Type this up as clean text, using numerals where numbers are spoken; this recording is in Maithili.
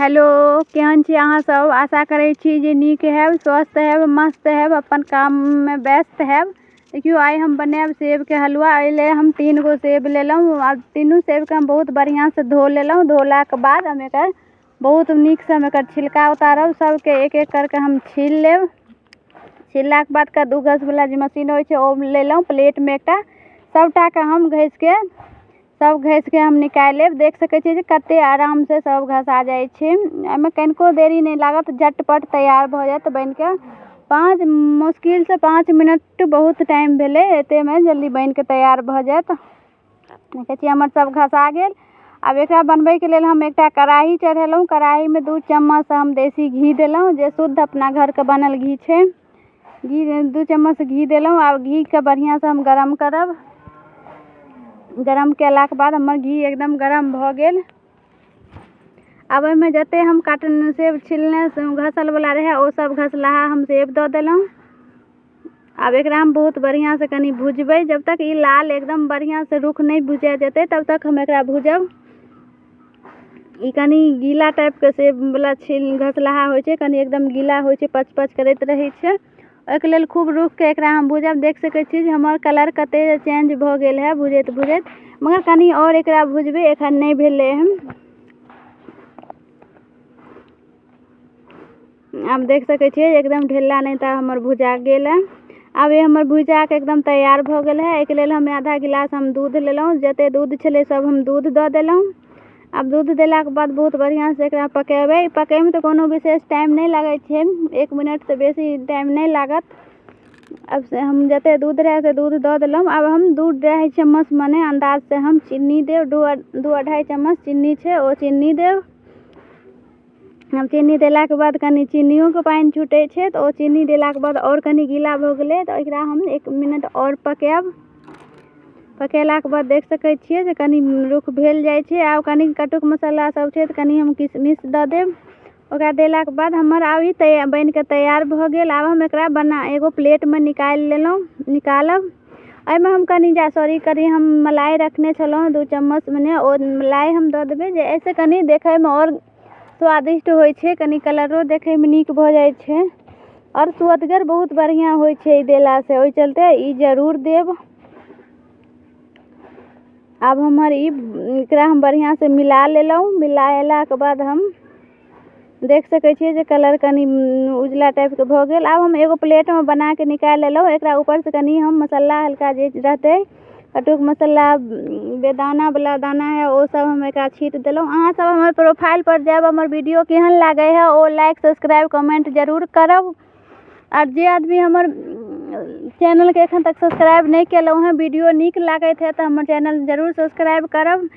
हेलो, केहन छी अहाँ सब? आशा करै छी जे नीक हैब, स्वस्थ हैब, मस्त हैब, अपन काममे व्यस्त हैब। देखियौ, आइ हम बनायब सेबके हलुआ। एहि लए हम 3 गो सेब लेलहुँ आ तीनू सेबके हम बहुत बढ़िआँसँ धो लेलहुँ। धोलाके बाद हम एकर बहुत नीकसँ हम एकर छिलका उतारब। सबके एक एक करके हम छील लेब। छिललाके बाद कद्दूकसवला जे मशीन होइ छै ओ लेलहुँ प्लेटमे एकटा, सबटाके हम घसिके सब घसिके हम निकालि लेब। देख सकै छियै जे कते आरामसँ सब घसा जाइ छै। एहिमे कनिको देरी नहि लागत, झटपट तैयार भऽ जायत बनिके। 5 मुश्किलसँ 5 मिनट बहुत टाइम भेलै, एतेमे जल्दी बनिके तैयार भऽ जायत। देखै छियै, हमर सब घसा गेल। आब एकरा बनबैके लेल हम एकटा कड़ाही चढ़ेलहुँ। कड़ाहीमे 2 चम्मच हम देसी घी देलहुँ, जे शुद्ध अपना घरके बनल घी छै। घी 2 चम्मच घी देलहुँ। आब घीके बढ़िआँसँ हम गरम करब। गरम केलाके बाद हमर घी एकदम गरम भऽ गेल। आब ओहिमे जते हम काटने सेब छिलने घसलवला रहै, ओ सब घसलाहा हम सेब दऽ देलहुँ। आब एकरा हम बहुत बढ़िआँसँ कनि भुजबै। जब तक ई लाल एकदम बढ़िआँसँ रुख नहि भुजा जेतै, तब तक हम एकरा भुजब। ई कनि गीला टाइपके सेबवला छिल घसलाहा होइ छै, कनि एकदम गीला होइ छै, पच पच करैत रहै छै। ओहिके लेल खूब रुखके एकरा हम भुजब। देख सकै छी जे हमर कलर कते चेंज भऽ गेल है भुजैत भुजैत, मगर कनि आओर एकरा भुजबै, एखन नहि भेलै हन। आब देख सकै छियै, एकदम ढेला नहि तऽ हमर भुजा गेल है। आब ई हमर भुजाके एकदम तैयार भऽ गेल है। एहिके लेल हम आधा गिलास हम दूध लेलहुँ। जते दूध छलै सब हम दूध दऽ देलहुँ। आब दूध देलाके बाद बहुत बढ़िआँसँ एकरा पकेबै। पकैमे तऽ कोनो विशेष टाइम नहि लागै छै, 1 मिनटसँ बेसी टाइम नहि लागत। आब से हम जते दूध रहै से दूध दऽ देलहुँ। आब हम 2-2.5 चम्मच मने अन्दाजसँ हम चीनी देब। 2-2.5 चम्मच चीनी छै, ओ चीनी देब। हम चीनी देलाके बाद कनि चीनियोके पानि छूटै छै, तऽ ओ चीनी देलाके बाद आओर कनि गीला भऽ गेलै, तऽ एकरा हम 1 मिनट आओर पकायब। पकेलाके बाद देख सकै छियै जे कनि रुख भेल जाइ छै। आब कनि कटुक मसाला सब छै, तऽ कनि हम किशमिश दऽ देब। ओकरा देलाके बाद हमर आब ई बनिके तैयार भऽ गेल। आब हम एकरा बना एगो प्लेटमे निकालि लेलहुँ, निकालब। एहिमे हम कनि जा सॉरी, कनि हम मलाई रखने छलहुँ 2 चम्मच मने, ओ मलाई हम दऽ देबै, जे एहिसँ कनि देखैमे आओर स्वादिष्ट होइ छै, कनि कलरो देखैमे नीक भऽ जाइ छै आओर सुअदगर बहुत बढ़िआँ होइ छै ई देलासँ। ओहि चलते ई जरूर देब। आब हमर ई एकरा हम बढ़िआँसँ मिला लेलहुँ। मिलाएलाके बाद हम देख सकै छियै जे कलर कनि उजला टाइपके भऽ गेल। आब हम एगो प्लेटमे बनाके निकालि लेलहुँ। एकरा ऊपरसँ कनि हम मसाला हल्का जे रहतै, कटुक मसाला, बेदानावला दाना है, ओ सब हम एकरा छीट देलहुँ। अहाँ सब हमर प्रोफाइलपर जायब, हमर वीडियो केहन लागै है ओ लाइक, सब्सक्राइब, कमेंट जरूर करब। आर जे आदमी हमर चैनलके एखन तक सब्सक्राइब नहि केलहुँ हँ, वीडियो नीक लागैत है तऽ हमर चैनल जरूर सब्सक्राइब करब।